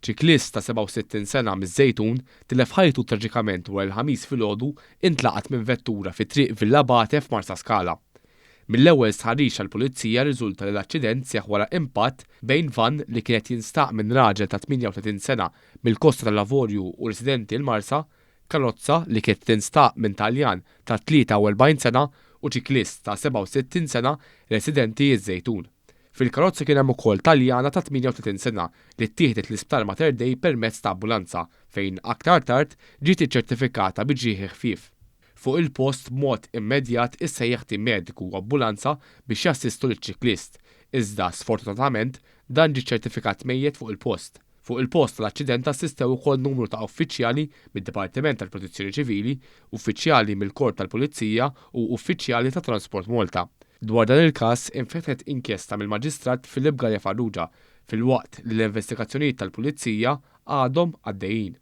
Ċiklist ta' 67 sena miż-Żejtun tilef ħajtu traġikament wara li l-Ħamis filgħodu intlaqat minn vettura fi Triq Villa Abate f'Marsaskala. Mill-ewwel stħarriġ tal-Pulizija rriżulta li l-aċċident seħħ wara impatt bejn vann li kien qed jinstaq minn raġel ta' 38 sena mill-Kosta tal-Avorju u residenti l-Marsa, karozza li kienet tinstaq minn Taljan ta' 43 sena u ċiklist ta' 67 sena residenti ż-Żejtun. Fil-karozza kien hemm ukoll Taljana ta' 38 sena li ttieħdet l-Isptar Mater Dei permezz ta' ambulanza fejn aktar tard ġiet iċċertifikata bi ġrieħi ħfief. Fuq il-post b'mod immedjat issejjaħ tim mediku u ambulanza biex jassistu liċ-ċiklist, iżda sfortunatament dan ġie ċċertifikat mejjet fuq il-post. Fuq il-post tal-aċċident assistew ukoll numru ta' uffiċjali mid-Dipartiment tal-Protezzjoni Ċivili, uffiċjali mill-Korp tal-Pulizija u uffiċjali ta' Transport Malta. Dwar dan il-każ infetħet inkjesta mill-Maġistrat Philip Galea Farrugia filwaqt li l-investigazzjonijiet tal-Pulizija għadhom għaddejjin.